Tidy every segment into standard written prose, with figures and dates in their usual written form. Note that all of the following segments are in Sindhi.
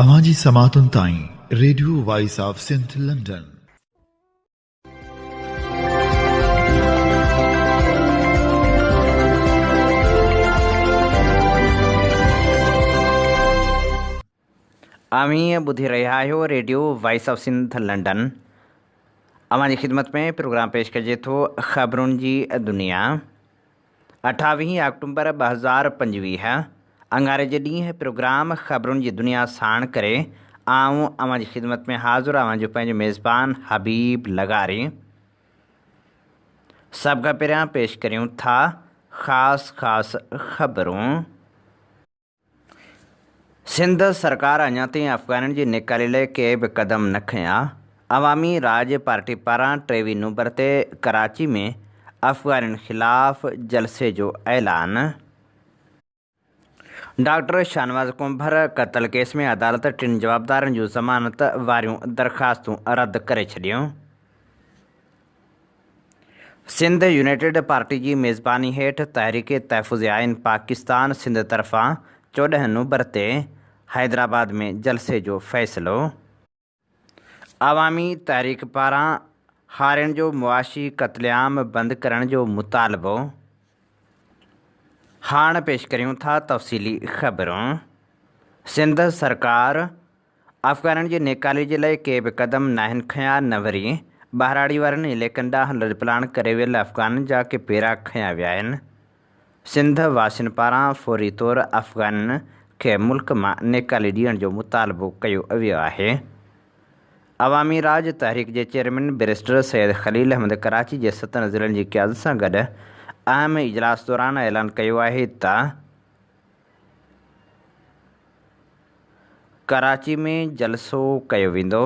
اوهان جي سماعتن تائين radio voice of Sindh London. اوهين ٻڌي رهيا آهيو radio voice of Sindh London. اوهان جي خدمت ۾ پروگرام پيش ڪجي ٿو خبرن جي دنيا. اٺاويهين آڪٽومبر 2025 اڱاري جي ڏينهن پروگرام خبرن جي دنيا ساڻ ڪري آئون اوهان جي خدمت ۾ حاضر اوهان جو پنهنجو ميزبان حبيب لغاري. سڀ کان پهريان پيش ڪريون ٿا خاص خاص خبرون. سنڌ سرڪار اڃا تائين افغانين جي نيڪالي لاء ڪي به قدم نه کنيا، عوامي راڄ پارٽي پاران ٽيويهه نومبر تي ڪراچي ۾ افغانين خلاف جلسي جو اعلان. ڊاڪٽر شاهنواز ڪنڀر قتل ڪيس ۾ عدالت ٽن جوابدارن جون ضمانت واريون درخواستون رد ڪري ڇڏيون. سنڌ يونائيٽيڊ پارٽي جي ميزباني هيٺ تحريڪ تحفظ آئين پاڪستان سنڌ طرفان 14 نومبر تي حيدرآباد ۾ جلسي جو فيصلو. عوامي تحريڪ پاران هارين جو معاشي قتل عام بند ڪرڻ جو مطالبو. هاڻ پيش ڪريون ٿا تفصيلي خبرون. سنڌ سرڪار افغانين جي نيڪالي جي لاء ڪي به قدم ناهن کنيا نه وري ٻهراڙي وارن عليقن ڏانهن لڏپلاڻ ڪري ويل افغانن جا ڪي پيرا کنيا ويا آهن. سنڌ واسين پاران فوري طور افغانين کي ملڪ مان نيڪالي ڏيڻ جو مطالبو ڪيو ويو آهي. عوامي راڄ تحريڪ جي چيئرمين بئريسٽر سيد خليل احمد ڪراچي جي ستن ضلعن جي قيادت سان گڏ اهم اجلاس دوران اعلان ڪيو آهي ته ڪراچي ۾ جلسو ڪيو ويندو.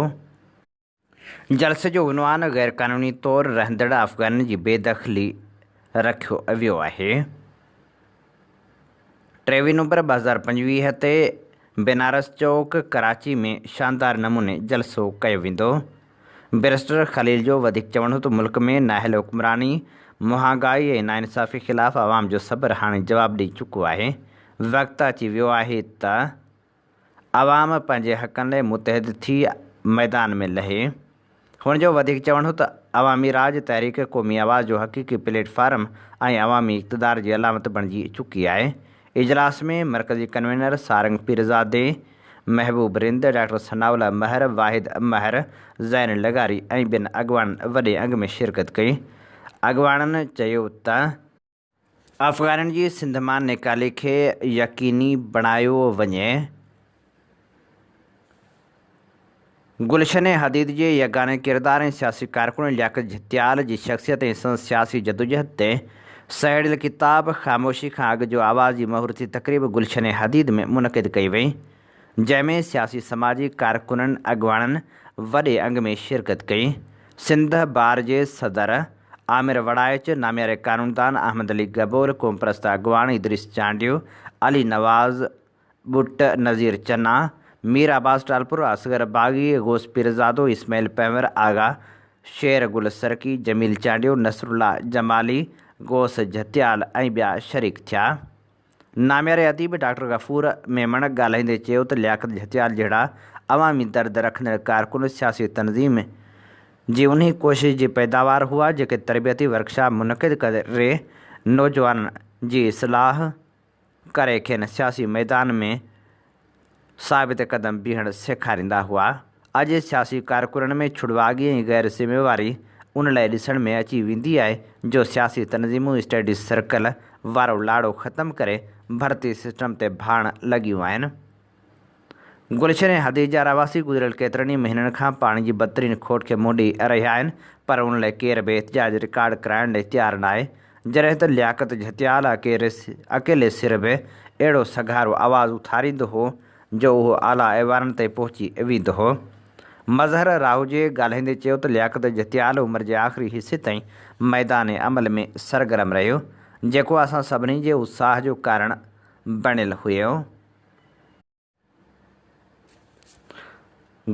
جلسي جو عنوان غيرقانوني طور رهندڙ افغانين جي بي دخلي رکيو ويو آهي. ٽيويهه نومبر 2025 تي بنارس چوڪ ڪراچي ۾ شاندار نموني جلسو ڪيو ويندو. بئريسٽر خليل جو وڌيڪ چوڻ هو ته ملڪ ۾ نااهل حڪمراني، مهانگائي ۽ ناانصافي خلاف عوام جو صبر هاڻي جواب ڏئي چڪو آهي، وقت اچي ويو آهي ته عوام پنهنجي حقن لاء متحد ٿي ميدان ۾ لهي. هن جو وڌيڪ چوڻ هو ته عوامي راڄ تحريڪ قومي آواز جو حقيقي پليٽ فارم ۽ عوامي اقتدار جي علامت بڻجي چڪي آهي. اجلاس ۾ مرڪزي ڪنوينر سارنگ پيرزادي، محبوب رند، ڊاڪٽر ثناء الله مهر، واحد مهر، زين لغاري ۽ ٻين اڳواڻن وڏي انگ ۾ شرڪت ڪئي. اڳواڻن چيو ته. افغانين جي سنڌ مان نيڪالي کي يقيني بڻايو وڃي. گلشن حديد جي يگاني ڪردار ۽ سياسي ڪارڪن لياقت جھتيال جي شخصيت ۽ سندس سياسي جدوجهد تي سهيڙيل ڪتاب خاموشي کان اڳ جو آواز جي مهورتي تقريب گلشن حديد ۾ منعقد ڪئي وئي، جنهن ۾ سياسي سماجي ڪارڪنن اڳواڻن وڏي انگ ۾ شرڪت ڪئي. سنڌ بار جي صدر عامر وڙائچ، نامياري قانوندان احمد علي گبول، قومپرست اڳواڻ ادريس چانڊيو، علي نواز ٻٽ، نذير چنا، مير عباس ٽالپر، اصغر باغي، غوث پيرزادو، اسماعيل پنهور، آغا شير گل سرڪي، جميل چانڊيو، نصرالله جمالي، غوث جھتيال ۽ ٻيا شريڪ ٿيا. نامياري اديب ڊاڪٽر غفور ميمڻ ڳالهائيندي چيو ته لياقت جھتيال جهڙا عوامي درد رکندڙ ڪارڪن سياسي تنظيم جي انهي ڪوشش جي پيداوار هئا جيڪي تربيتي ورڪشاپ منعقد ڪري نوجوانن جي اصلاح ڪري کين سياسي ميدان ۾ ثابت قدم بيهڻ سيکاريندا هئا. اڄ سياسي ڪارڪنن ۾ ڇڙواڳي ۽ غير ذميواري ان لاء ڏسڻ ۾ اچي ويندي آهي جو سياسي تنظيمون اسٽڊي سرڪل وارو لاڙو ختم ڪري ڀرتي سسٽم تي ڀاڙڻ لڳيون آهن. گلشن ۽ حديث جا رهواسي گذريل ڪيترن ئي مهينن کان پاڻي جي بدترين کوٽ کي منهن ڏئي رهيا آهن پر ان لاء ڪير به احتجاج رڪارڊ ڪرائڻ لاء تيار ناهي جڏهن ته لياقت جهتيال اڪيلي سر به اهڙو سگهارو آواز اٿاريندو هو جو اهو اعليٰ ايوانن تائين پهچي ويندو هو. مظهر راهوجي ڳالهائيندي چيو ته لياقت جهتيال عمر جي آخري حصي تائين ميدان عمل ۾ سرگرم رهيو جيڪو اسان سڀني جي اتساهه جو ڪارڻ بڻيل هيو.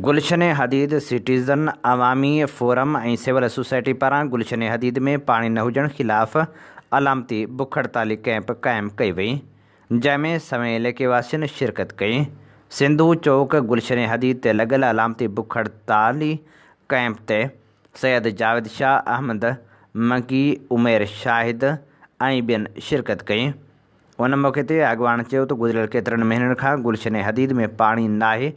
Gulshan Hadeed citizen Awami forum ۽ civil society پاران گلشن حديد ۾ پاڻي نه هجڻ خلاف علامتي بک هڙتالي ڪئمپ قائم ڪئي وئي، جنهن ۾ سوين عليقي واسين شرڪت ڪئي. سنڌو چوڪ گلشن حديد تي لڳل علامتي بک هڙتالي ڪئمپ تي سيد جاويد شاهه، احمد منگي، عمير شاهد ۽ ٻين شرڪت ڪئي. ان موقعي تي اڳواڻن چيو ته گذريل ڪيترن مهينن کان گلشن حديد ۾ پاڻي ناهي،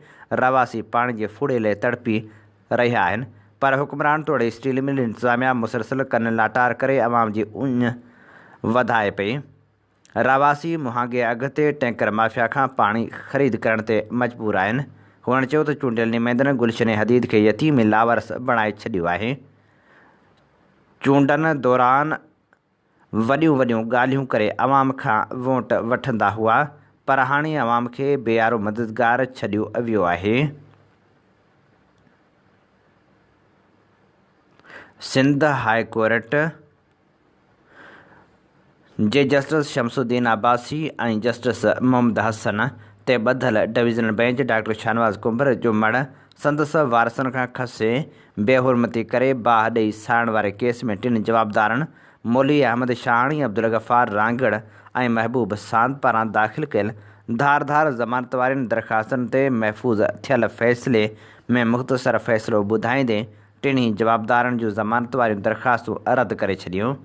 رهواسي پاڻي جي ڦڙي لئه تڙپي رهيا آهن پر حڪمران توڙي اسٽيل مل انتظاميا مسلسل ڪن لاٽار ڪري عوام جي اڃ وڌائي پئي. رهواسي مهانگي اگهه تي ٽينڪر مافيا کان پاڻي خريد ڪرڻ تي مجبور آهن. هنن چيو ته چونڊيل نمائندن گلشن حديد کي يتيم ۽ لاوارث بڻائي ڇڏيو آهي. چونڊن دوران وڏيون وڏيون ڳالهيون ڪري عوام کان ووٽ وٺندا هئا پر هاڻي عوام کي بي يارو مددگار ڇڏيو ويو آهي. سنڌ هاء ڪورٽ جي جسٽس شمس الدين عباسي ۽ جسٽس محمد حسن تي ٻڌل ڊويزنل بئنچ ڊاڪٽر شاهنواز ڪنڀر جو مڙهه سندس وارثن کان کسي بي حرمتي ڪري باهه ڏئي ساڙڻ واري ڪيس ۾ ٽن جوابدارن مولوي احمد شاهاڻي، عبدالغفار رانگڙ ۽ محبوب ساند پاران داخل ڪيل ڌار ڌار ضمانت وارين درخواستن تي محفوظ ٿيل فيصلي ۾ مختصر فيصلو ٻڌائيندي ٽنهي جوابدارن جون ضمانت واريون درخواستون رد ڪري ڇڏيون.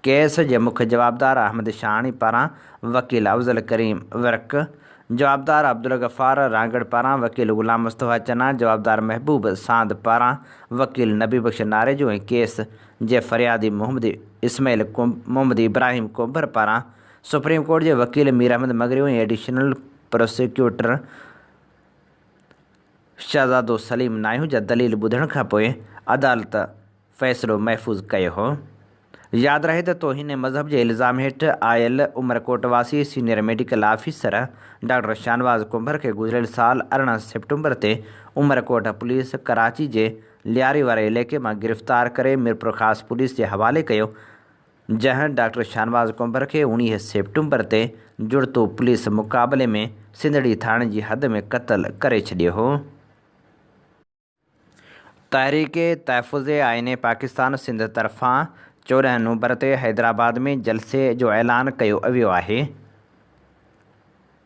ڪيس جي مک جوابدار احمد شاهاڻي پاران وڪيل افضل ڪريم ورڪ، جوابدار عبدالغفار رانگڙ پاران وڪيل غلام مصطفيٰ چنا، جوابدار محبوب ساند پاران وڪيل نبي بخش ناريجو ۽ ڪيس جي فريادي محمد اسماعيل محمد ابراهيم ڪنڀر پاران سپريم ڪورٽ جي وڪيل مير احمد مڱريو ۽ ايڊيشنل پراسيڪيوٽر شهزادو سليم ناهيون جا دليل ٻڌڻ کانپوء عدالت فيصلو محفوظ ڪيو هو. ياد رهي ته توهين مذهب جي الزام هيٺ آيل عمرڪوٽ واسي senior medical officer doctor Shahnawaz Kumbhar کي گذريل سال 18 سيپٽمبر تي عمرڪوٽ پوليس ڪراچي جي لياري واري عليقي مان گرفتار ڪري ميرپورخاص پوليس جي حوالي ڪيو جنهن ڊاڪٽر شاهنواز ڪنڀر کي 19 سيپٽمبر تي جڙتو پوليس مقابلي ۾ سنڌڙي ٿاڻي جي حد ۾ قتل ڪري ڇڏيو هو. تحريڪ تحفظ آئين پاڪستان سنڌ طرفان 14 نومبر تي حيدرآباد ۾ جلسي جو اعلان ڪيو ويو آهي.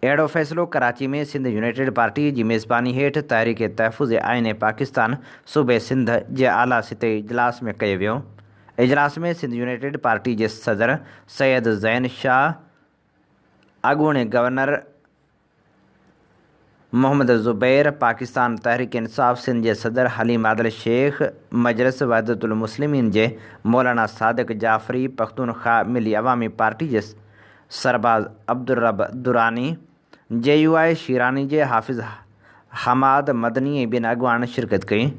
اهڙو فيصلو ڪراچي ۾ سنڌ يونائيٽيڊ پارٽي جي ميزباني هيٺ تحريڪ تحفظ آئين پاڪستان صوبي سنڌ جي اعليٰ سطحي اجلاس ۾ ڪيو ويو. اجلاس ۾ سنڌ يونائيٽيڊ پارٽي جي صدر سيد زين شاهه، اڳوڻي گورنر محمد زبير، پاڪستان تحريڪ انصاف سنڌ جي صدر حليم عادل شيخ، مجلس وحدت المسلمين جي مولانا صادق جعفري، پختونخواهه ملي عوامي پارٽي جي سرباز عبدالرب دراني، جي يو آء شيراني جي حافظ حماد مدني ۽ ٻين اڳواڻن شرڪت ڪئي.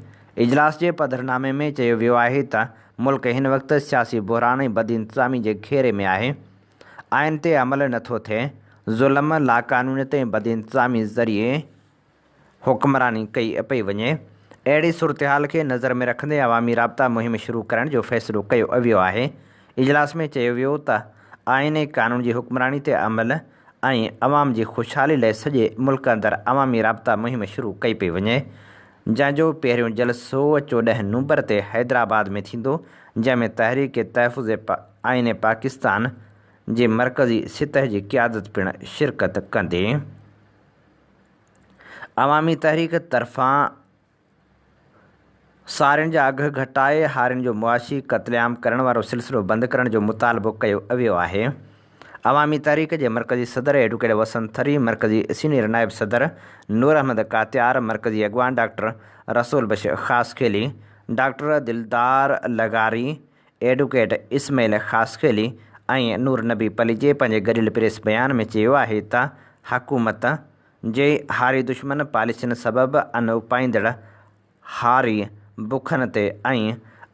اجلاس جي پڌرنامي ۾ چيو ويو آهي ته ملڪ هن وقت سياسي بحران ۽ بدانتظامي جي گهيري ۾ آهي، آئين تي عمل نٿو ٿئي، ظلم، لاقانونيت ۽ بدانتظامي ذريعي حڪمراني ڪئي پئي وڃي، اهڙي صورتحال کي نظر ۾ رکندي عوامي رابطا مهم شروع ڪرڻ جو فيصلو ڪيو ويو آهي. اجلاس ۾ چيو ويو ته آئين ۽ قانون جي حڪمراني تي عمل ۽ عوام جي خوشحالي لاء سڄي ملڪ اندر عوامي رابطا مهم شروع ڪئي پئي وڃي، جنهن جو پهريون جلسو 14 نومبر تي حيدرآباد ۾ ٿيندو، جنهن ۾ تحريڪ تحفظ آئين پاڪستان جي مرڪزي سطح جي قيادت پڻ شرڪت ڪندي. عوامي تحريڪ طرفان سارين جا اگهه گهٽائي هارين جو معاشي قتل عام ڪرڻ وارو سلسلو بند ڪرڻ جو مطالبو ڪيو ويو آهي. عوامي تحريڪ جي مرڪزي صدر ايڊووڪيٽ وسند ٿري، مرڪزي سينيئر نائب صدر نور احمد ڪاتيار، مرڪزي اڳواڻ ڊاڪٽر رسول بخش خاصخيلي، ڊاڪٽر دلدار لغاري، ايڊووڪيٽ اسماعيل خاصخيلي ۽ نور نبي پليجي پنهنجي گڏيل پريس بيان ۾ چيو آهي ته حڪومت جي هاري دشمن پاليسين سبب ان اپائيندڙ هاري بکن تي ۽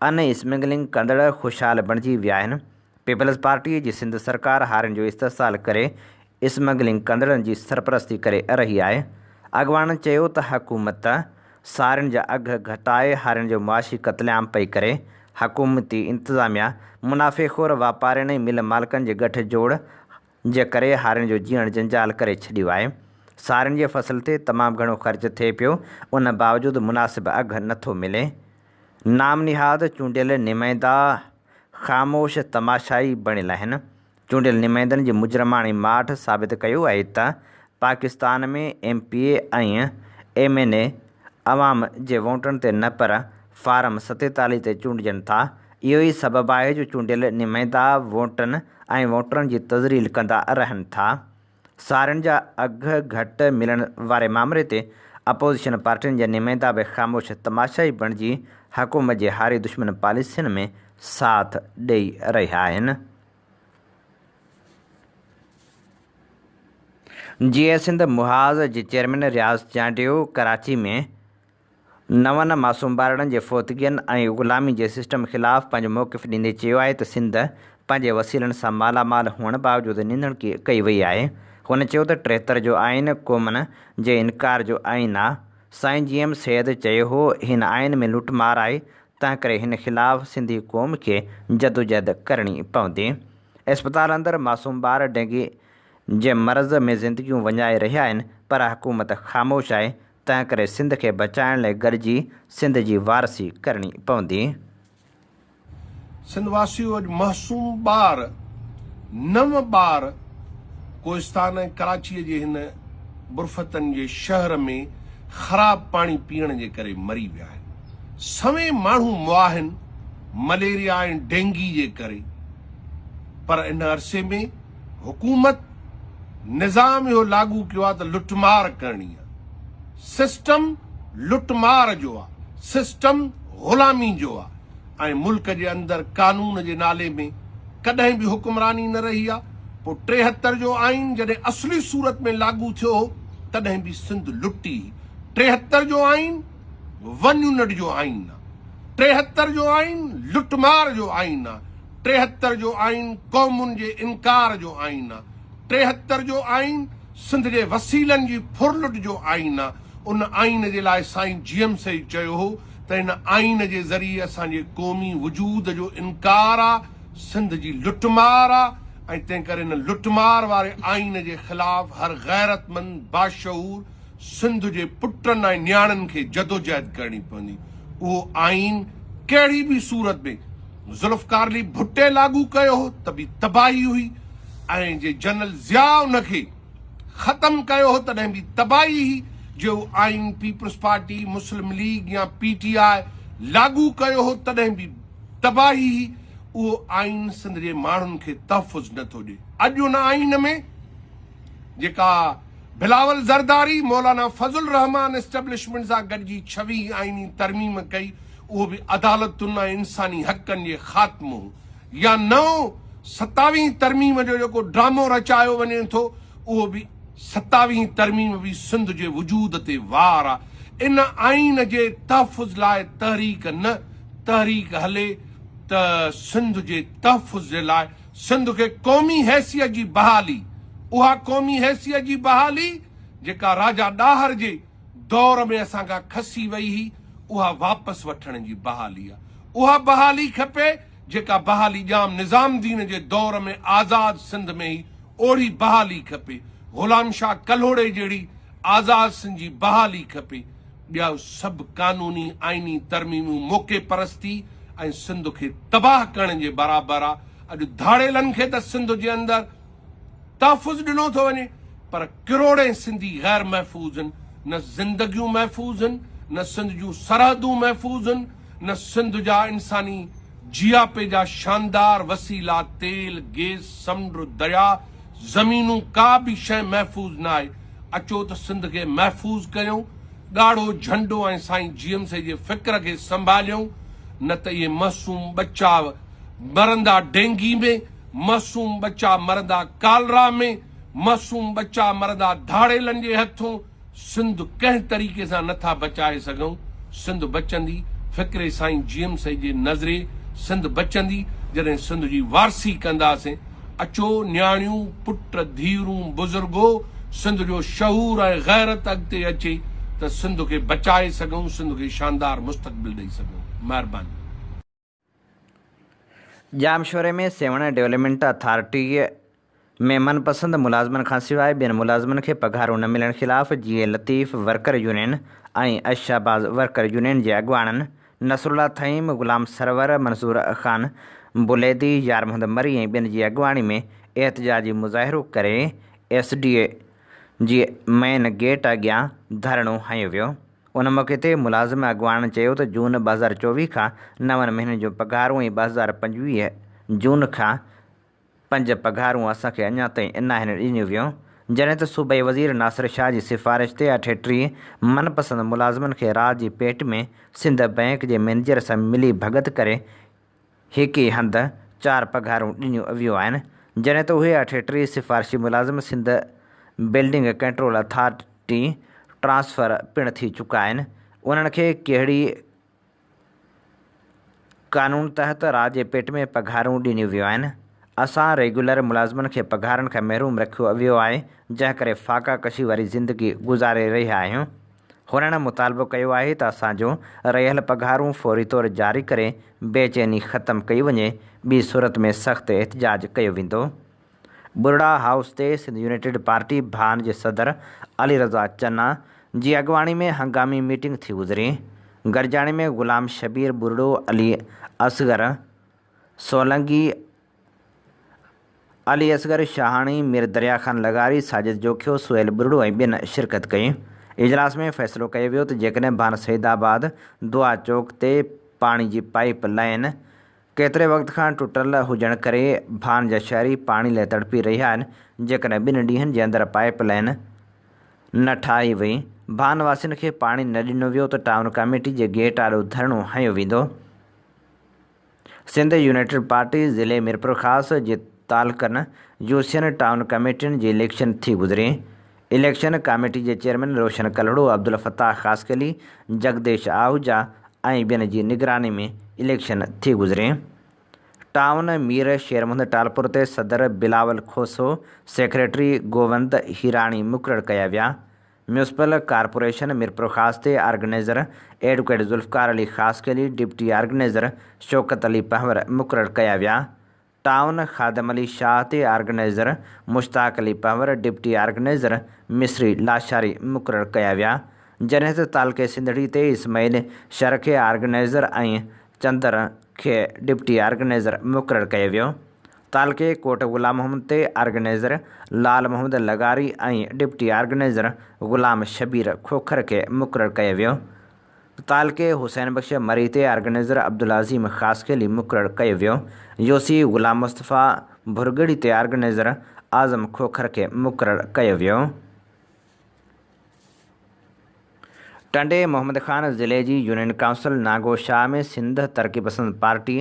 ان اسمگلنگ ڪندڙ خوشحال بڻجي ويا آهن، پيپلز پارٽي جي سنڌ سرڪار هارين جو استحصال ڪري اسمگلنگ ڪندڙن جي سرپرستي ڪري رهي آهي. اڳواڻن چيو ته حڪومت سارين جا اگهه گهٽائي هارين جو معاشي قتل عام پئي ڪري، حڪومتي انتظاميا منافعي خور واپارين ۽ مل مالڪن جي ڳٺ جوڙ جي ڪري هارين جو جيئڻ جنجال ڪري ڇڏيو آهي. سارين جي فصل تي تمام گهڻو خرچ ٿئي پيو ان باوجود مناسب اگهه نٿو ملي. نام نهاد چونڊيل نمائندا خاموش تماشائي بڻيل آهن. چونڊيل نمائندن جي مجرماڻي ماٺ ثابت ڪيو آهي ته Pakistan ۾ M P A ۽ M N A عوام جي ووٽن تي نه پر فارم 47 تي چونڊجن ٿا، اهو ئي سبب آهي جو چونڊيل نمائندا ووٽن ۽ ووٽرن جي تذليل ڪندا رهن ٿا. سارين جا اگهه گهٽ ملڻ واري مامري تي اپوزيشن پارٽين جا نمائندا به خاموش تماشائي بڻجي حڪومت جي هاري دشمن پاليسين ۾ ساٿ ڏئي رهيا آهن. جيئي سنڌ محاذ جي چيئرمين رياض چانڊيو ڪراچي ۾ نون معصوم ٻارڙن جي فوتگين ۽ غلامي جي سسٽم خلاف پنهنجو موقف ڏيندي چيو آهي ته سنڌ پنهنجي وسيلن سان مالا مال هئڻ باوجود ننڌڻڪي ڪئي وئي آهي. هن چيو ته 73 جو آئين قومن جي انڪار جو آئين آ. سائين جي ايم سيد چيو هو هن آئين ۾ لٽ مار آهي تنهنڪري هن خلاف سنڌي قوم کي جدوجهد ڪرڻي پوندي. اسپتال اندر معصوم ٻار ڊينگي جي مرض ۾ زندگيون وڃائي رهيا آهن پر حڪومت خاموش آهي، تنهنڪري سنڌ کي بچائڻ لاء گڏجي سنڌ جي وارثي ڪرڻي پوندي. سنڌ واسيو اڄ معصوم ٻار نو ٻار ڪوهستان ۽ ڪراچي جي هن برفتن جي شهر ۾ خراب پاڻي پيئڻ جي ڪري مري ويا آهن سوين ماڻهو مئا آهن مليريا ۽ ڊينگي جي ڪري پر ان عرصي ۾ حڪومت نظام اهو لاڳو ڪيو آهي ته لٽمار ڪرڻي آهي سسٽم لٽمار جو آهي سسٽم غلامي جو آهي ۽ ملڪ جي اندر قانون جي نالي ۾ ڪڏهن به حڪمراني نه رهي آهي پوء 73 جو آئين جڏهن اصلي صورت ۾ لاڳو ٿيو هو تڏهن به سنڌ لٽي هئي 73 جو آئين ون يونٽ جو آئين آهي 73 جو آئين لٽمار جو آئين آهي 73 جو آئين قومن جي انڪار جو آئين آ، 73 جو آئين سنڌ جي وسيلن جي ڦرلٽ جو آئين آ، ان آئين جي لاء سائين جي ايم سيد چيو هو ته ان آئين جي ذريعي اسان جي قومي وجود جو انڪار آ، سنڌ جي لٽمار آ ۽ تنهن ڪري ان لٽمار واري آئين جي خلاف هر غيرتمند، باشعور سنڌ جي پٽن ۽ نياڻين کي جدوجهد ڪرڻي پوندي. اهو آئين ڪهڙي به صورت ۾ ذوالفقار علي ڀٽي لاڳو ڪيو هو ته به تباهي هئي ۽ جي جنرل ضياء ان کي ختم ڪيو هو تڏهن به تباهي هئي. جي اهو آئين پيپلز پارٽي، مسلم ليگ يا پي ٽي آء لاڳو ڪيو هو تڏهن به تباهي هئي. اهو آئين سنڌ جي ماڻهن کي تحفظ نه ٿو ڏئي. اڄ ان آئين ۾ جيڪا بلاول زرداري مولانا فضل الرحمان اسٽيبلشمينٽ سان گڏجي ڇويهين آئيني ترميم ڪئي اهو به عدالتن ۽ انساني حقن جي خاتمو هو يا نئون ستاويهين ترميم جو جيڪو ڊرامو رچايو وڃي ٿو اهو به ستاويهين ترميم به سنڌ جي وجود تي وار آ ان آئين جي تحفظ لاء تحريڪ نه تحريڪ هلي ته سنڌ جي تحفظ جي لاء سنڌ کي قومي حيثيت جي بحالي، اها قومي حيثيت جي بحالي جيڪا راجا ڏاهر جي دور ۾ اسان کان کسي وئي هئي، اها واپس وٺڻ جي بحالي آهي. اها بحالي کپي جيڪا بحالي ڄام نظام الدين جي دور ۾ آزاد سنڌ ۾ هئي، اوهڙي بحالي کپي. غلام شاهه ڪلهوڙي جهڙي آزاد سنڌ جي بحالي کپي. ٻيا سڀ قانوني آئيني ترميمون موقعي پرستي ۽ سنڌ کي تباهه ڪرڻ جي برابر آ. اڄ ڌاڙيلن کي ته سنڌ جي اندر تحفظ ڏنو ٿو وڃي پر ڪروڙين سنڌي غير محفوظ هن، نه زندگيون محفوظ هن، نه سنڌ جون سرحدون محفوظ هن، نه سنڌ جا انساني جياپي جا شاندار وسيلا تيل، گيس، سمنڊ، درياء، زمينون ڪا به شيء محفوظ ناهي. اچو ته سنڌ کي محفوظ ڪيون، ڳاڙهو جهنڊو ۽ سائين جي ايم سي جي فڪر کي سنڀاليون، نه ته اهي معصوم ٻچا مرندا ڊينگي ۾، معصوم ٻچا مرندا ڪالرا ۾، معصوم ٻچا مرندا ڌاڙيلن جي هٿون، سنڌ ڪنهن طريقي سان نه ٿا بچائي سگهون، سنڌ بچندي فڪري سائين جي ايم سيد جي نظريي سنڌ بچندي جڏهن سنڌ جي وارثي ڪنداسين، اچو نياڻيون، پٽ، ڌيئرون، بزرگو سنڌ جو شعور ۽ غيرت اڳتي اچي ته سنڌ کي بچائي سگهون، سنڌ کي شاندار مستقبل ڏئي سگهون. مهرباني. ڄامشوري ۾ سيوهڻ ڊولپمينٽ اٿارٽي ۾ من پسند ملازمن کانسواء ٻين ملازمن کي پگهارون نه ملڻ خلاف Jeay Latif worker union ۽ Shahbaz worker union جي اڳواڻن نصرالله ٿهيم، غلام سرور، منظور خان بليدي، يار محمد مري ۽ ٻين جي اڳواڻي ۾ احتجاجي مظاهرو ڪري ايس ڊي اي جي مين گيٽ اڳيان ڌرڻو هنيو ويو. ان موقعي تي ملازم اڳواڻن چيو ته جون 2024 کان نون مهينن جون پگهارون ۽ 2025 جون کان پنج پگهارون اسان کي اڃا تائين ناهن ڏنيون ويون، جڏهن ته صوبائي وزير ناصر شاهه جي سفارش تي 38 من پسند ملازمن کي رات جي پيٽ ۾ سنڌ بئنڪ جي مئنيجر سان ملي ڀڳت ڪري هڪ ئي هنڌ چار پگهارون ڏنيون ويون آهن، جڏهن ته اهي 38 سفارشي ملازم Sindh building control authority transfer پڻ ٿي چڪا آهن، انهن کي ڪهڙي قانون تحت رات جي پيٽ ۾ پگهارون ڏنيون ويون آهن، اسان ريگيولر ملازمن کي پگهارن کان محروم رکيو ويو آهي، جنهن ڪري فاقا ڪشي واري زندگي گذاري رهيا آهيون. هنن مطالبو ڪيو آهي ته اسان جون رهيل پگهارون فوري طور جاري ڪري بي چيني ختم ڪئي وڃي، ٻي صورت ۾ سخت احتجاج ڪيو ويندو. ٻرڙا هائوس تي سنڌ يونائيٽيڊ پارٽي ڀان جي صدر علي رضا چنا جي اڳواڻي ۾ هنگامي ميٽنگ ٿي گذري. گڏجاڻي ۾ غلام شبير ٻرڙو، علي اصغر سولنگي، علي اصغر شاهاڻي، مير دريا خان لغاري، ساجد جوکيو، سهيل ٻرڙو ۽ ٻين شرڪت ڪئي. اجلاس ۾ فيصلو ڪيو ويو ته جيڪڏهن ڀان سيد آباد دعا چوڪ تي پاڻي جي پائيپ لائين ڪيتري وقت کان ٽٽل هجڻ ڪري ڀان جا شهري پاڻي لاء تڙپي رهيا آهن جيڪڏهن ٻن ڏينهن جي اندر پائيپ لائين نه ٺاهي وئي ڀان واسين کي پاڻي نه ڏنو ويو ته ٽائون ڪاميٽي جي گيٽ آڏو ڌرڻو هنيو ويندو. سنڌ يونائيٽيڊ پارٽي ضلعي ميرپورخاص جي تعلقن يوسين ٽائون ڪميٽين جي اليڪشن ٿي گذري. اليڪشن ڪاميٽي جي چيئرمين روشن ڪلهوڙو، عبدالفتاح خاصخيلي، جڳديش آهوجا ۽ ٻين جي نگراني ۾ اليڪشن ٿي گذري. ٽائون مير شير محمد ٽالپر تي صدر بلاول کوسو، سيڪريٽري گووند هيراڻي مقرر ڪيا ويا. ميونسپل ڪارپوريشن ميرپورخاص تي organizer advocate Zulfiqar Ali Khaskheli, deputy organizer Shaukat Ali Panhwar مقرر ڪيا ويا. ٽائون خادم علي شاهه تي organizer Mushtaq Ali Panhwar, deputy organizer Misri Lashari مقرر ڪيا ويا. جڏهن ته تعلقي سنڌڙي تي اسماعيل شر کي آرگنائيزر ۽ چندر کي ڊپٽي آرگنائيزر مقرر ڪيو ويو. تعلقي ڪوٽ غلام محمد تي آرگنائيزر لعل محمد لغاري ۽ ڊپٽي آرگنائيزر غلام شبير کوکر کي مقرر ڪيو ويو. تعلقي حسين بخش مري تي آرگنائيزر عبدالعظيم خاصخيلي مقرر ڪيو ويو. يوسي غلام مصطفيٰ ڀرڳڙي تي آرگنائيزر اعظم کوکر کي مقرر ڪيو ويو. ٽنڊي محمد خان ضلعي جي يونين ڪائونسل نانگو شاهه ۾ سنڌ ترقي پسند پارٽي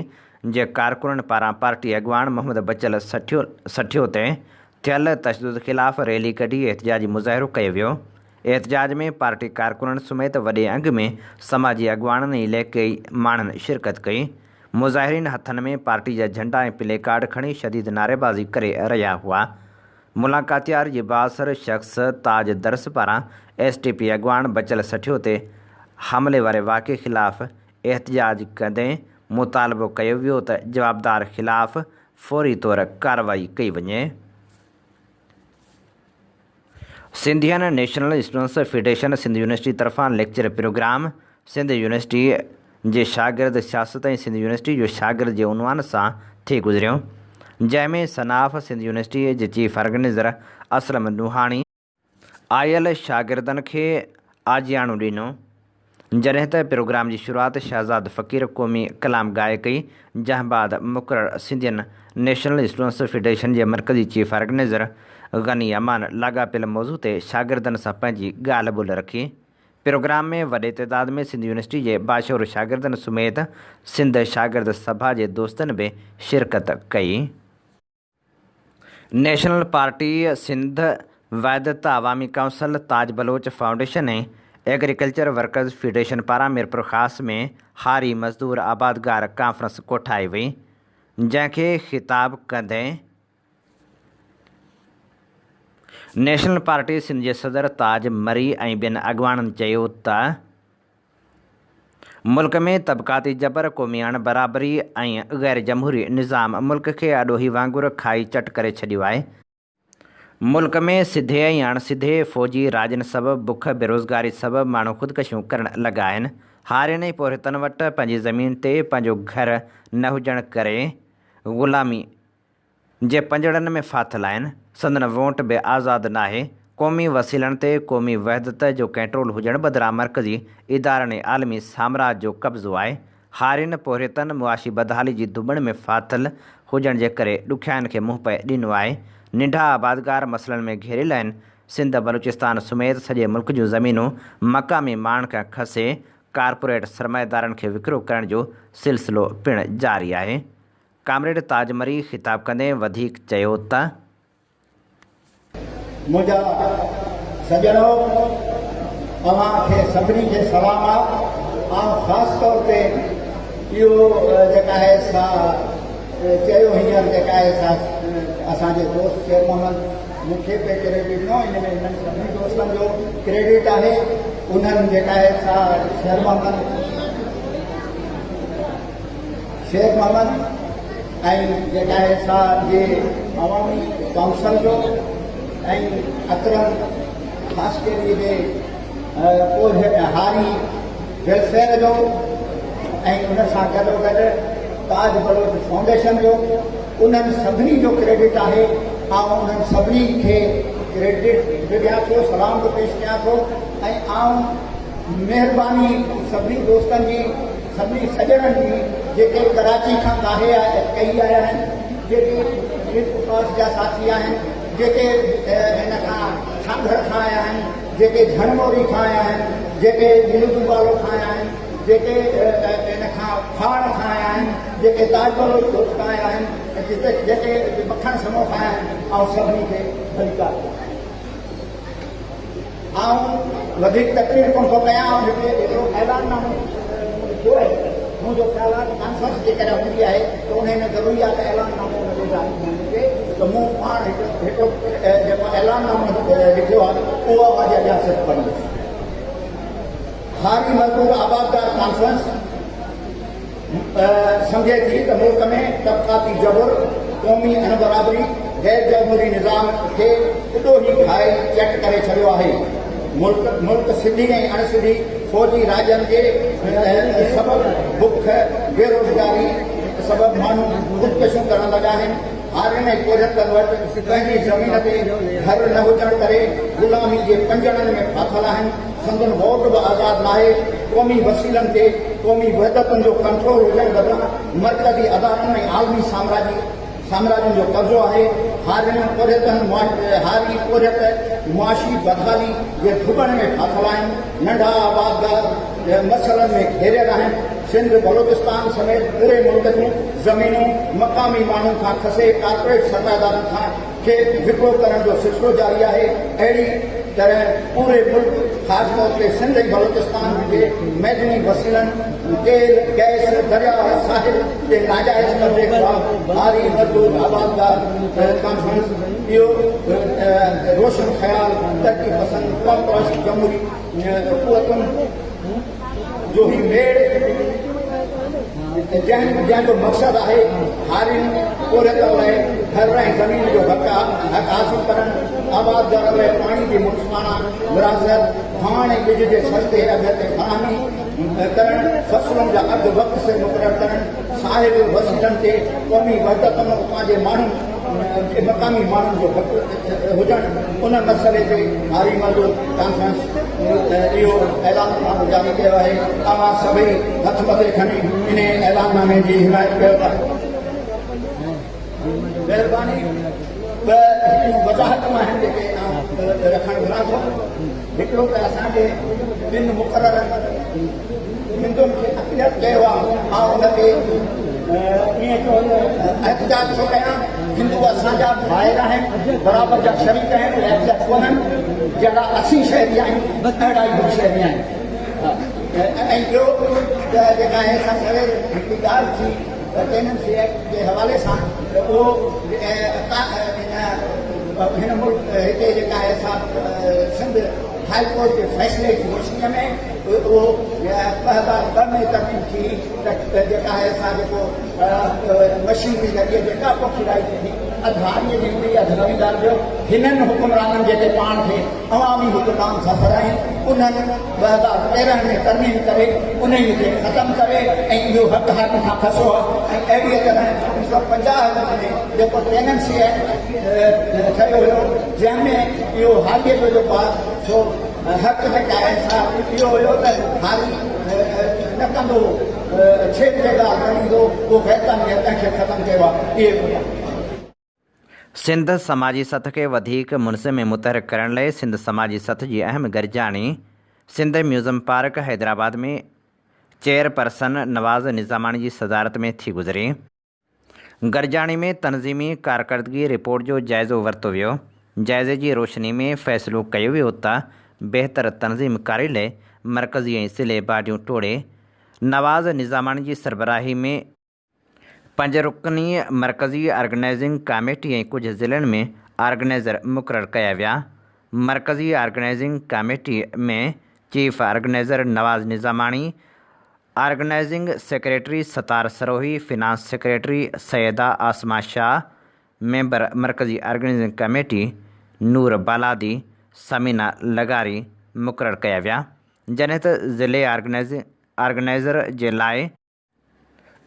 جي ڪارڪنن پاران پارٽي اڳواڻ محمد بچل سٺيو تي ٿيل تشدد خلاف ريلي ڪڍي احتجاجي مظاهرو ڪيو ويو. احتجاج ۾ پارٽي ڪارڪنن سميت وڏي انگ ۾ سماجي اڳواڻن ۽ علائقائي ماڻهن شرڪت ڪئي. مظاهرين هٿن ۾ پارٽي جا جهنڊا ۽ پلي ڪارڊ کڻي شديد نعريبازي ڪري رهيا هئا. ملاقاتيار جي بااثر شخص تاج درس پاران ايس ٽي پي اڳواڻ بچل سٺيو تي حملي واري واقعي خلاف احتجاج ڪندي مطالبو ڪيو ويو ته جوابدار خلاف فوري طور ڪارروائي ڪئي وڃي. Sindhian national students federation Sindh university طرفان ليڪچر پروگرام سنڌ يونيورسٽي جي شاگرد سياست ۽ سنڌ يونيورسٽي جو شاگرد جي عنوان سان ٿي گذريو جنهن ۾ صناف سنڌ يونيورسٽي جي چيف آرگنائيزر اسلم نوحاڻي آيل شاگردن کي آجياڻو ڏنو جڏهن ته پروگرام جي شروعات شهزاد فقير قومي ڪلام ڳائي ڪئي جنهن بعد مقرر سنڌين نيشنل اسٽوڊنٽس فيڊريشن جي مرڪزي چيف آرگنائيزر غني امان لاڳاپيل موضوع تي شاگردن سان پنهنجي ڳالهه ٻولهه رکي. پروگرام ۾ وڏي تعداد ۾ سنڌ يونيورسٽي جي باشعور شاگردن سميت سنڌ شاگرد سڀا جي دوستن به شرڪت ڪئي. National party Sindh Wahdat Awami council, Taj Baloch foundation ۽ agriculture workers federation پاران ميرپورخاص ۾ هاري مزدور آبادگار ڪانفرنس ڪوٺائي وئي، جنهن کي خطاب ڪندي نيشنل پارٽي سنڌ جي صدر تاج مري ۽ ٻين اڳواڻن چيو ته ملڪ ۾ طبقاتي جبر، قومي اڻ برابري ۽ غير جمهوري نظام ملڪ کي اڏوهي وانگر کائي چٽ ڪري ڇڏيو آهي، ملڪ ۾ سڌي ۽ اڻ سڌي فوجي راڄن سبب بک، بيروزگاري سبب ماڻهو خودڪشيون ڪرڻ لڳا آهن، هارين ۽ پورهيتن وٽ پنهنجي زمين تي پنهنجو گهر نه هجڻ ڪري غلامي جي پنجڙن ۾ ڦاٿل آهن، سندن وونٽ به آزاد ناهي، قومي وسيلن تي قومي وحدت جو ڪنٽرول هجڻ بدران مرڪزي ادارن ۽ عالمي سامراج جو قبضو آهي. هارين، پورهيتن معاشي بدحالي جي ڌٻڻ ۾ ڦاٿل هجڻ جي ڪري ڏکيائين کي منهن پئي ڏنو آهي. ننڍا آبادگار مسئلن ۾ گهيريل آهن. سنڌ، بلوچستان سميت سڄي ملڪ جون زمينون مقامي ماڻهن کان کسي ڪارپوريٽ سرمائيدارن کي وڪرو ڪرڻ جو سلسلو پڻ جاري آهي. ڪامريڊ تاج مري خطاب ڪندي وڌيڪ چيو ته. منهنجا سڄڻو، اوهان کي سڀني کي سلام آ. آئون خاص طور تي اهو جيڪا آهي سا چيو هينئر جيڪا آهي سا اسان جي دوست شير محمد مون کي پئي ڪريڊٽ ڏنو، ان ۾ انهن سڀني دوستن جو ڪريڊٽ آهي، انهن جيڪا آهي سا شير محمد شير محمد ۽ جيڪا آهي سا جي عوامي ڪائونسل جو ۽ اڪرم خاصخيلي جي پورهيت هاري ويلفيئر جو ۽ ان سان گڏوگڏ تاج بلوچ فائونڊيشن جو انهن سڀني جو ڪريڊٽ آهي. آئون انهن سڀني کي ڪريڊٽ به ڏيان ٿو، سلام به پيش ڪيان ٿو ۽ آئون مهرباني سڀني دوستن جي، سڀني سڄڻن جي جيڪي ڪراچي کان ڪاهي ڪهي آيا آهن، جيڪي ميرپورخاص جا ساٿي آهن، جيڪي هن کان سانگهڙ کان آيا آهن، جيڪي جهڻموري کان آيا آهن، جيڪي ملودوبالو کان آيا آهن، جيڪي هن کان کاڙ کان آيا آهن، جيڪي تاج بلوچ ڳوٺ کان آيا آهن، جيڪي مکڻ سمو کان آيا آهن، آئون سڀني کي ڀليڪار ٿو ڪيان. آئون وڌيڪ تقرير ڪونه ٿو ڪيان، آئون هتي هڪڙو اعلان نامو مون لکيو آهي، منهنجو خيال آهي ته ڪانفرنس جيڪڏهن هوندي آهي ته انهي ۾ ضروري آهي ته اعلان نامو ان جو جاري ٿيڻ گهرجي ته مون پاڻ هڪڙو جيڪو اعلان نامو لکيو آهي اهو اوهان جي اڳيان صرف پڙهندس. هاري مزدور آبادگار ڪانفرنس سمجهي ٿي ته ملڪ ۾ طبقاتي جبر، قومي اڻبرابري، غير جمهوري نظام کي اڏوهي کائي چٽ ڪري ڇڏيو آهي. ملڪ ملڪ سڌي ۽ اڻ سڌي فوجي راڄن جي سبب بک، بيروزگاري سبب ماڻهو خودڪشيون ڪرڻ لڳا آهن. هارين ۽ پورهيتن وٽ پنهنجي زمين تي گهر نه هجڻ ڪري غلامي جي پنجڙن ۾ ڦاٿل آهن. سندن ووٽ به آزاد ناهي، قومي وسيلن تي قومي وحدتن جو ڪنٽرول هجڻ بدران مرڪزي ادارن ۽ عالمي سامراجي سامراجين جو قبضو آهي، هارين پورهيتن هاري پورهيت معاشي بدحالي جي ڌٻڻ ۾ ڦاٿل آهن، ننڍا آبادگار مسئلن ۾ گهيريل آهن، سنڌ، بلوچستان سميت پوري ملڪ جون زمينون مقامي ماڻهن کان کسي ڪارپوريٽ سرمائيدارن کان کي وڪرو ڪرڻ جو سلسلو جاري آهي، اهڙي طرح پوري ملڪ خاص طور تي سنڌ ۽ بلوچستان جي معدني وسيلن تيل، گئس، درياهه، ساحل تي ناجائز قبضي خلاف هاري، مزدور، آبادگار ڪانفرنس اهو روشن خيال، ترقي پسند، قومپرست، جمهوري قوتن جو هي ميڙ جنهن جنهن جو مقصد آهي هارين پورهيتن لاء گهر ۽ زمين جو حق حق حاصل ڪرڻ، آبادگارن لاء پاڻي جي منصفانه ورهاست، ڀاڻ ۽ ٻج جي سستي اگهه تي فراهمي ڪرڻ، فصلن جا اگهه وقت سر مقرر ڪرڻ، ساحل وسيلن تي قومي وحدت ۾ اتان جي ماڻهن جي مقامي ماڻهن جو حق هجڻ، ان مسئلي تي هاري مزدور ڪانفرنس اهو اعلان نامو جاري ڪيو آهي، اوهان سڀئي هٿ مٿي کڻي انهي اعلان نامي جي حمايت ڪيو ٿا. مهرباني ٻه هڪڙيون وضاحتون آهن جيڪي آئون رکڻ گهران ٿو. هڪڙو ته اسان جي ٻن مقررن هندن کي اقليت ڪيو آهي، آئون ان تي ائين چئو ته احتجاج ٿو ڪيان، هندو اسان جا ڀائر آهن، برابر جا شريڪ آهن، اهي اقليت ڪونهن، جهڙا اسين شهري آهيون اهڙا ئي هو شهري آهن. ۽ ٻيو ته جيڪا آهي سا سوير هڪڙي ڳالهه ٿي ته ٽيننسي ايڪٽ جي حوالي سان ته اهو هن ملڪ هتي جيڪا آهي سا سنڌ هاء ڪورٽ جي فيصلي جي روشني ۾ اهو 2002 ۾ ترميم ٿي ته جيڪا آهي سا جيڪو مشينري ذريعي جيڪا پوکي راهي ٿئي ٿي اڌ هاريء جي هوندي اڌ زميندار جو. هنن حڪمرانن جيڪي پاڻ کي عوامي حڪمران ٿا سڏائين انهن 2013 ۾ ترميم ڪري انهيء کي ختم ڪري ۽ اهو حق هارين کان کسيو آهي ۽ اهڙيء طرح 1950 ۾ جيڪو ٽيننسي ايڪٽ ٺهيو هيو جنهن ۾ اهو هاريء جو جيڪو آهي سو حق جيڪا آهي سا اهو هيو ته هاري نه ڪندو هو ڇيت جي ڳالهه نه ڏيندو اهو غيرقانوني آهي تنهن کي ختم ڪيو آهي اهي سنڌ سماجي سٿ کي وڌيڪ منظم ۽ متحرڪ ڪرڻ لئي سنڌ سماجي سٿ جي اهم گڏجاڻي Sindh museum park Hyderabad ۾ chairperson Nawaz Nizamani جي صدارت ۾ ٿي گذري. گڏجاڻي ۾ تنظيمي ڪارڪردگي رپورٽ جو جائزو ورتو ويو. جائزي جي روشني ۾ فيصلو ڪيو ويو ته بهتر تنظيم ڪاري لئي مرڪزي ۽ ضلعي باڊيون ٽوڙي نواز نظاماڻي جي سربراهي ۾ پنج رڪني مرڪزي آرگنائيزنگ ڪاميٽي ۽ ڪجهه ضلعن ۾ آرگنائيزر مقرر ڪيا ويا. مرڪزي organising committee ۾ chief organizer Nawaz Nizamani, organising secretary Sattar Sarohi, finance secretary Syeda Asma Shah, member مرڪزي آرگنائيزنگ ڪاميٽي نور بالادي، ثمينه لغاري مقرر ڪيا ويا. جڏهن ته ضلعي آرگنائيزر جي لاء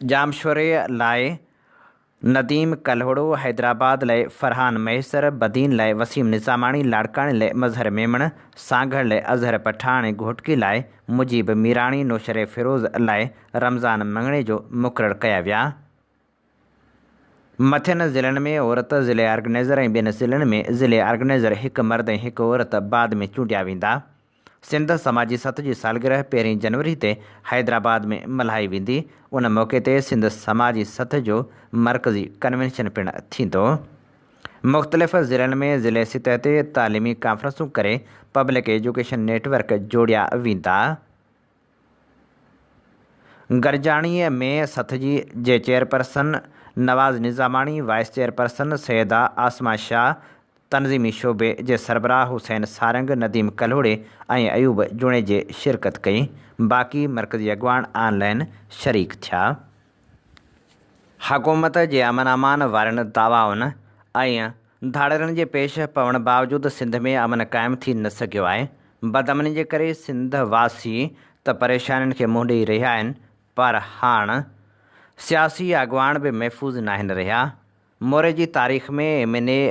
ڄامشوري لاء نديم ڪلهوڙو، حيدرآباد لاء فرحان مهيسر، بدين لاء وسيم نظاماڻي، لاڙڪاڻي لاء مظهر ميمڻ، سانگهڙ لاء اظهر پٺاڻ ۽ گهوٽڪي لاء مجيب ميراڻي، نوشهري فيروز لاء رمضان مڱڻيجو مقرر ڪيا ويا. مٿين ضلعن ۾ عورت ضلعي آرگنائيزر ۽ ٻين ضلعن ۾ ضلعي آرگنائيزر هڪ مرد ۽ هڪ عورت بعد ۾ چونڊيا ويندا. سنڌ سماجي سٿ جي سالگرهه پهرين جنوري تي حيدرآباد ۾ ملهائي ويندي، ان موقعي تي سنڌ سماجي سٿ جو مرڪزي ڪنوينشن پڻ ٿيندو. مختلف ضلعن ۾ ضلعي سطح تي تعليمي ڪانفرنسون ڪري پبلڪ ايجوڪيشن نيٽ ورڪ جوڙيا ويندا. گڏجاڻيء ۾ سٿ جي جي chairperson Nawaz Nizamani, vice chairperson Syeda Asma Shah, تنظيمي شعبي جي سربراهه حسين سارنگ، نديم ڪلهوڙي ۽ ايوب جوڻيجي شرڪت ڪئي، باقي مرڪزي اڳواڻ آن لائين شريڪ ٿيا. حڪومت جي امن امان وارين دعوائن ۽ ڌاڙيلن جي پيش پوڻ باوجود سنڌ ۾ امن قائم ٿي نه سگهيو آهي، بدامني جي ڪري سنڌ واسي ته پريشانين کي منهن ڏئي رهيا آهن پر هاڻ سياسي اڳواڻ به محفوظ ناهن رهيا. موري جي تاريخ ۾ ايم اين اي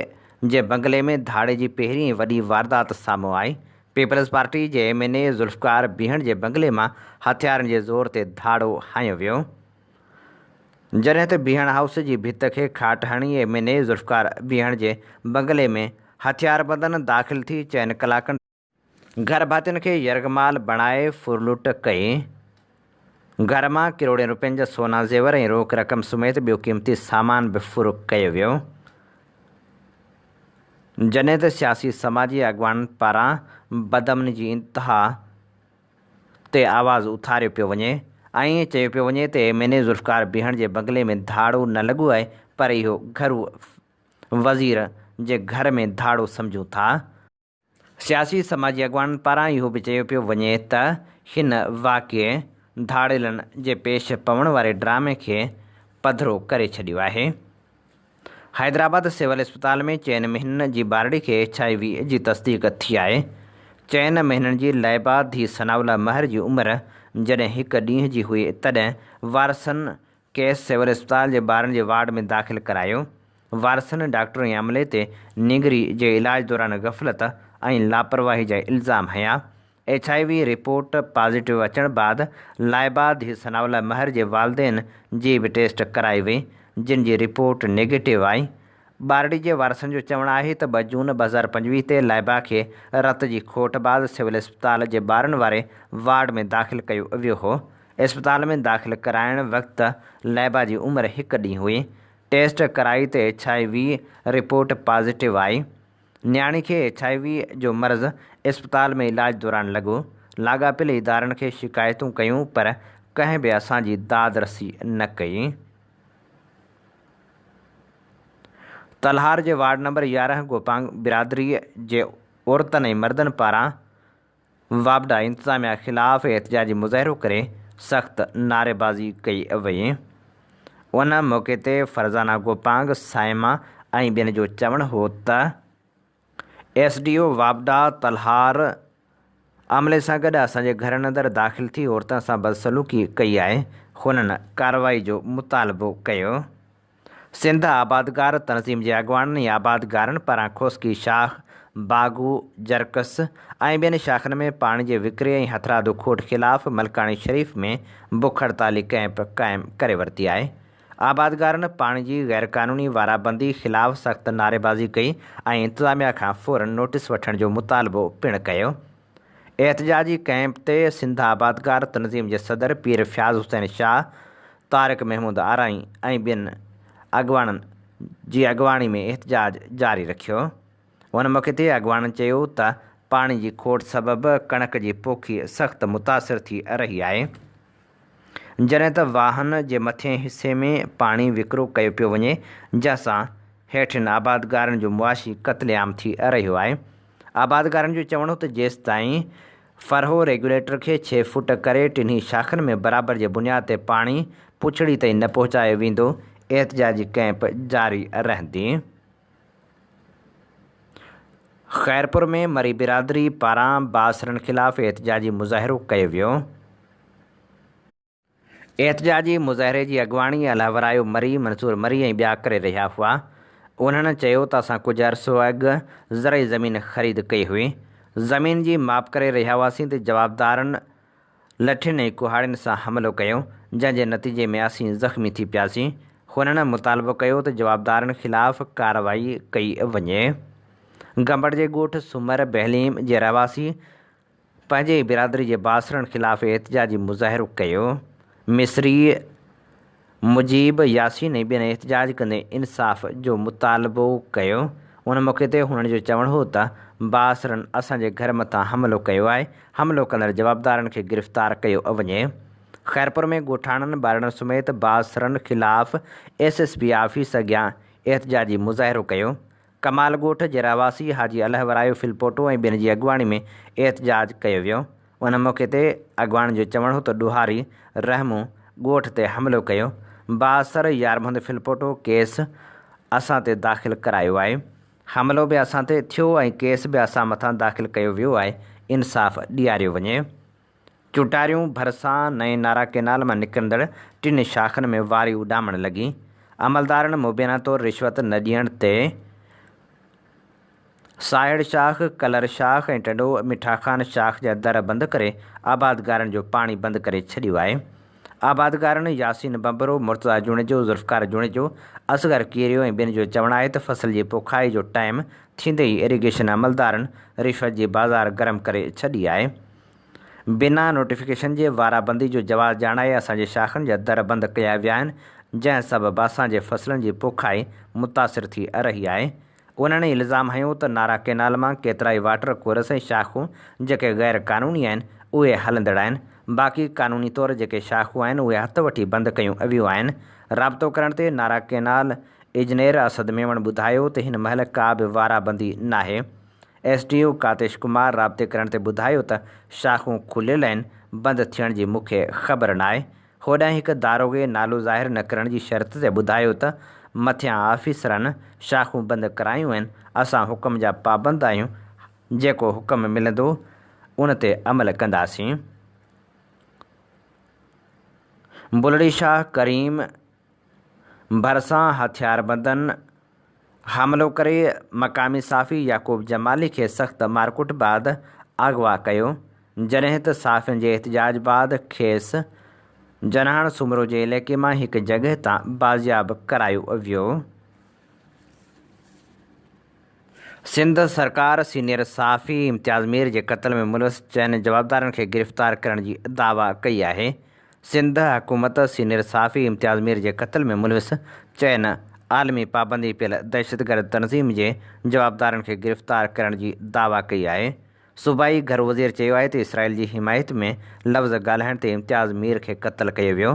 جي بنگلي ۾ ڌاڙي جي پهرين وڏي واردات سامهون آئي، پيپلز پارٽي جي M N A Zulfiqar Behan جي بنگلي مان هٿيارن جي زور تي ڌاڙو هنيو ويو. جڏهن ته بيهڻ هائوس جي ڀت کي کاٽ هڻي M N A Zulfiqar Behan جي بنگلي ۾ هٿياربندن داخل ٿي چئن ڪلاڪن گهر ڀاتين کي يرغمال بڻائي ڦرلٽ ڪئي، گهر مان ڪروڙين روپين جا سونا زيور ۽ روڪ رقم سميت ٻيو قيمتي سامان به ڦر ڪيو ويو، جڏهن ته سياسي سماجي اڳواڻن پاران بدامني جي انتها تي آواز اٿاريو پيو وڃي ۽ چيو پيو وڃي ته M N A Zulfiqar Behan جي بنگلي ۾ ڌاڙو نه لڳو آهي پر اهو گهرو وزير جي گهر ۾ ڌاڙو سمجهون ٿا. سياسي سماجي اڳواڻن پاران اهو به چيو پيو وڃي ته هن واقعي ڌاڙيلن جي پيش پوڻ واري ڊرامي کي پڌرو ڪري ڇڏيو آهي. حيدرآباد سول اسپتال ۾ چئن مهينن جي ٻارڙي کي ايڇ I V جي تصديق ٿي آهي. چئن مهينن جي لائبه ڌيء ثناء الله مهر جي عمر جڏهن هڪ ڏينهن جي هئي تڏهن وارثن کيس سول اسپتال جي ٻارن جي وارڊ ۾ داخل ڪرايو. وارثن ڊاڪٽر ۽ عملي تي نينگري جي علاج دوران غفلت ۽ لاپرواهي جا الزام هنيا. H I V report positive اچڻ بعد لائبه ڌيء ثناء الله مهر جي والدين جي به ٽيسٽ ڪرائي وئي جن جي رپورٽ نيگيٽو آئي. ٻارڙي جي وارثن جو چوڻ آهي ته ٻه جون 2025 تي لائبه کي رت جي کوٽ بعد سول اسپتال جي ٻارن واري وارڊ ۾ داخل ڪيو ويو هو. اسپتال ۾ داخل ڪرائڻ وقت لائبه جي عمر هڪ ڏينهن هئي. ٽيسٽ ڪرائي ته H I V report positive آئي. نياڻي کي ايڇ I V جو مرض اسپتال ۾ علاج دوران لڳو، لاڳاپيل ادارن کي شڪايتون ڪيون پر ڪنهن به اسان جي داد رسي نه ڪئي. تلهار جي وارڊ نمبر 11 گوپانگ برادري جي عورتن ۽ مردن پاران واپڊا انتظاميا خلاف احتجاجي مظاهرو ڪري سخت نعريبازي ڪئي وئي. ان موقعي تي فرزانه گوپانگ، صائمه ۽ ٻين جو چوڻ هو ته ايس ڊي او واپڊا تلهار عملي سان گڏ اسان جي گهرن اندر داخل ٿي عورتن سان بدسلوڪي ڪئي آهي، هنن ڪارروائي جو مطالبو ڪيو. سنڌ آبادگار تنظيم جي اڳواڻن ۽ آبادگارن پاران کوسڪي شاخ، باگو، جرڪس ۽ ٻين شاخن ۾ پاڻي جي وڪري ۽ هٿرادو کوٽ خلاف ملڪاڻي شريف ۾ بک هڙتالي ڪئمپ قائم ڪري ورتي آهي. آبادگارن پاڻي جي غيرقانوني وارابندي خلاف سخت نعريبازي ڪئي ۽ انتظاميا کان فورن نوٽيس وٺڻ جو مطالبو پڻ ڪيو. احتجاجي ڪئمپ تي سنڌ آبادگار تنظيم جي صدر پير فياض حسين شاهه، طارق محمود آرائين ۽ ٻين اڳواڻن جي اڳواڻي ۾ احتجاج جاري رکيو. ان موقعي تي اڳواڻن چيو ته پاڻي جي کوٽ سبب ڪڻڪ جي پوکي سخت متاثر ٿي رهي آهي، جڏهن ته واهن جي مٿئين حصي ۾ پاڻي وڪرو ڪيو پيو وڃي، جنهن سان هيٺين آبادگارن جو معاشي قتل عام ٿي رهيو آهي. آبادگارن جو چوڻ هو ته جيستائين فرهو ريگيوليٽر کي ڇهه فوٽ ڪري ٽنهي شاخن ۾ برابر جي بنياد تي پاڻي پڇڙي تائين نه پهچايو ويندو احتجاجي ڪئمپ جاري رهندي. خيرپور ۾ مري برادري پاران بااثرن خلاف احتجاجي مظاهرو ڪيو ويو. احتجاجي مظاهري جي اڳواڻي الهورايو مري، منصور مري ۽ ٻيا ڪري رهيا هئا. انهن چيو ته اسان ڪجهه عرصو اڳ زرعي زمين خريد ڪئي هئي. زمين جي ماپ ڪري رهيا هئاسين ته جوابدارن لٺين ۽ ڪهاڙين سان حملو ڪيو، جنهن جي نتيجي ۾ اسين زخمي ٿي پياسين. هنن مطالبو ڪيو ته جوابدارن خلاف ڪارروائي ڪئي وڃي. گمبٽ جي ڳوٺ سومر بهليم جي رهواسي پنهنجي ئي برادري جي بااثرن خلاف احتجاجي مظاهرو ڪيو. مصري مجيب ياسين ۽ ٻين احتجاج ڪندي انصاف جو مطالبو ڪيو. ان موقعي تي هنن جو چوڻ هو ته بااثرن اسان جي گهر مٿان حملو ڪيو آهي، حملو ڪندڙ جوابدارن کي گرفتار ڪيو وڃي. خيرپور ۾ ڳوٺاڻن ٻارڙن سميت بااثرن خلاف ايس ايس پي آفيس اڳيان احتجاجي مظاهرو ڪيو. ڪمال ڳوٺ جي رهواسي حاجي الهه ورايو ڦلپوٽو ۽ ٻين جي اڳواڻي ۾ احتجاج ڪيو ويو. ان موقعي تي اڳواڻن جو چوڻ هو ته ڏوهاري رحمون ڳوٺ تي حملو ڪيو، بااثر يار محمد ڦلپوٽو ڪيس اسان تي داخل ڪرايو آهي، حملو به اسان تي ٿيو ۽ ڪيس به اسان مٿان داخل ڪيو ويو آهي، انصاف ڏياريو وڃي. چوٽاريون ڀرسان نئين نارا ڪئنال مان نڪرندڙ ٽن شاخن ۾ واري اڏامڻ لڳي. عملدارن مبينا طور رشوت نه ڏيڻ تي ساهڙ شاخ، ڪلر شاخ ۽ ٽنڊو مٺا خان شاخ جا در بند ڪري آبادگارن جو پاڻي بند ڪري ڇڏيو آهي. آبادگارن ياسين ڀنڀرو، مرتضيٰ جوڻيجو، ذوالفقار جوڻيجو، اصغر ڪيريو ۽ ٻين جو چوڻ آهي ته فصل جي پوکائي جو ٽائيم ٿيندي ئي ايريگيشن عملدارن رشوت جي بازار گرم ڪري ڇڏي آهي. بنا نوٽيفڪيشن جي وارابندي جو جواز ڄاڻائي اسان جي شاخن جا در بند ڪيا ويا آهن، جنهن سبب اسان جي فصلن جي پوکائي متاثر ٿي رهي آهي. انهن الزام هنيو ته نارا ڪئنال مان ڪيترائي واٽر ڪورس ۽ شاخون جيڪي غير قانوني آهن، اهي هلندڙ آهن، باقي قانوني طور جيڪي شاخون آهن اهي هٿ وٺي بند ڪيون ويون آهن. رابطو ڪرڻ تي نارا ڪئنال اجنير اسد ميمڻ ٻڌايو ته هن مهل ڪا به وارابندي ناهي. S D O Katish Kumar رابطي ڪرڻ تي ٻڌايو ته شاخون کليل آهن، بند ٿيڻ جي مون کي خبر ناهي. هوڏانهن هڪ داروغي نالو ظاهر نه ڪرڻ جي شرط تي ٻڌايو ته مٿيان آفيسرن شاخون بند ڪرايون آهن، اسان حڪم جا پابند آهيون، جيڪو حڪم ملندو ان تي عمل ڪنداسين. بلڙي شاهه ڪريم ڀرسان هٿياربندن حملو ڪري مقامي صحافي يعقوب جمالي کي سخت مارڪٽ بعد اغوا ڪيو، جڏهن ته صحافين جي احتجاج بعد کيس جنهاڻ سومرو جي علائقي مان هڪ جڳهه تان بازياب ڪرايو ويو. سنڌ سرڪار سينيئر صحافي امتياز مير جي قتل ۾ ملوث چئن جوابدارن کي گرفتار ڪرڻ جي دعويٰ ڪئي آهي. سنڌ حڪومت سينيئر صحافي امتياز مير جي قتل ۾ ملوث چئن عالمي پابندي پيل دهشتگرد تنظيم جي جوابدارن کي گرفتار ڪرڻ جي دعويٰ ڪئي آهي. صوبائي گهرو وزير چيو آهي ته اسرائيل جي حمايت ۾ لفظ ڳالهائڻ تي امتياز مير کي قتل ڪيو ويو،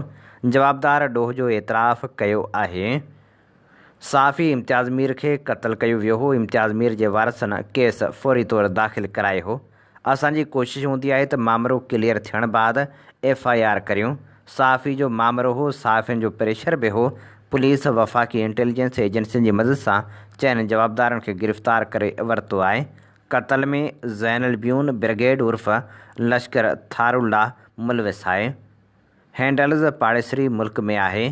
جوابدار ڏوهه جو اعتراف ڪيو آهي. صحافي امتياز مير کي قتل ڪيو ويو هو، امتياز مير جي وارثن ڪيس فوري طور داخل ڪرايو هو، اسان جي ڪوشش هوندي آهي ته مامرو ڪليئر ٿيڻ بعد ايف I R ڪريون، صحافي جو مامرو هو، صحافين جو پريشر به هو، پوليس وفاقي انٽيليجنس ايجنسين جي مدد سان چئن جوابدارن کي گرفتار ڪري ورتو آهي. قتل ۾ زين البيون برگيڊ عرف لشڪر ٿارالله ملوث آهي. هينڊلز پاڙيسري ملڪ ۾ آهي.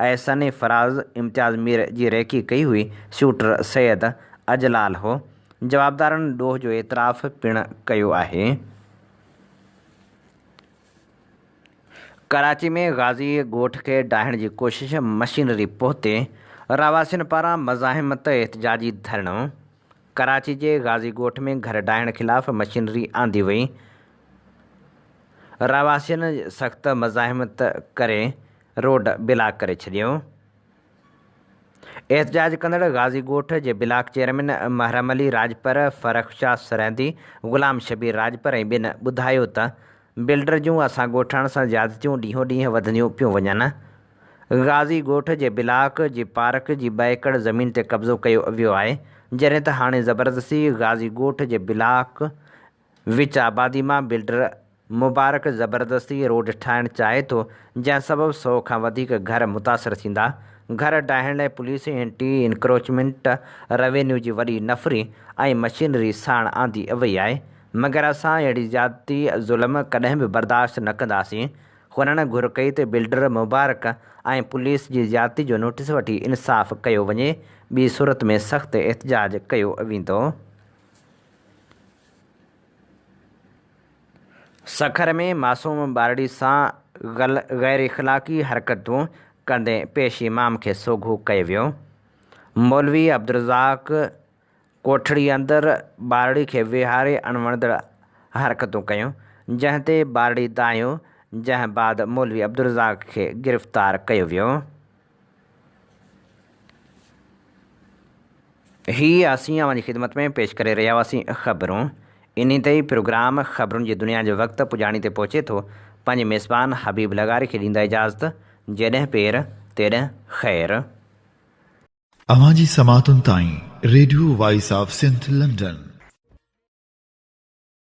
احسن ۽ فراز امتياز مير جي ريڪي ڪئي هئي، شوٽر سيد اجلال هو. جوابدارن ڏوهه جو اعتراف پڻ ڪيو آهي. ڪراچي ۾ غازي ڳوٺ کي ڊاهڻ جي ڪوشش، مشينري پهتي، رهواسين پاران مزاحمت احتجاجي ڌرڻو، ڪراچي جي غازي ڳوٺ ۾ گهر ڊاهڻ خلاف مشينري آندي وئي، رهواسين سخت مزاحمت ڪري روڊ بلاڪ ڪري ڇڏيو. احتجاج ڪندڙ غازي ڳوٺ جي بلاڪ چيئرمين محرم علي راڄپر، فرخ شاهه سرهندي، غلام شبير راڄپر ۽ ٻين ٻڌايو ته بلڊر جون اسان ڳوٺاڻن سان زيادتيون ڏينهون ڏينهن وڌنديون پيون وڃن. غازي ڳوٺ جي بلاڪ جي پارڪ جي ٻه ايڪڙ زمين تي قبضو ڪيو ويو آهي، جڏهن ته هاڻي زبردستي غازي ڳوٺ جي بلاڪ وچ آبادي مان بلڊر مبارڪ زبردستي روڊ ٺاهڻ چاهي ٿو، جنهن سبب سئو کان وڌيڪ گهر متاثر ٿيندا. گهر ڊاهڻ لاء پوليس، اينٽي انڪروچمينٽ، روينيو جي وڏي نفري ۽ مشينري ساڻ آندي وئي آهي. مگر اسان اهڙي زيادتي، ظلم ڪڏهن به برداشت نه ڪنداسين. هنن گهر ڪئي ته بلڊر مبارڪ ۽ پوليس جي زيادتي جو نوٽيس وٺي انصاف ڪيو وڃي، ٻي صورت ۾ سخت احتجاج ڪيو ويندو. سکر ۾ معصوم ٻارڙي سان غير اخلاقي حرڪتون ڪندي پيش امام کي سوگهو ڪيو ويو. مولوي عبدالرزاق ڪوٺڙي اندر ٻارڙي کي ويهاري اڻوڻندڙ حرڪتون ڪيون، جنهن تي ٻارڙي دانهيو، جنهن بعد مولوي عبدالرزاق کي گرفتار ڪيو ويو. هي اسين اوهان جي خدمت ۾ پيش ڪري رهيا هئاسين خبرون. انهي تي ئي پروگرام خبرن جي دنيا جو وقت پڄاڻي تي پهچي ٿو. پنهنجي ميزبان حبيب لغاري کي ڏيندا اجازت. جيڏهن پير تيڏهن خير. اوهان جي سماعتن تائين radio voice of Sindh London.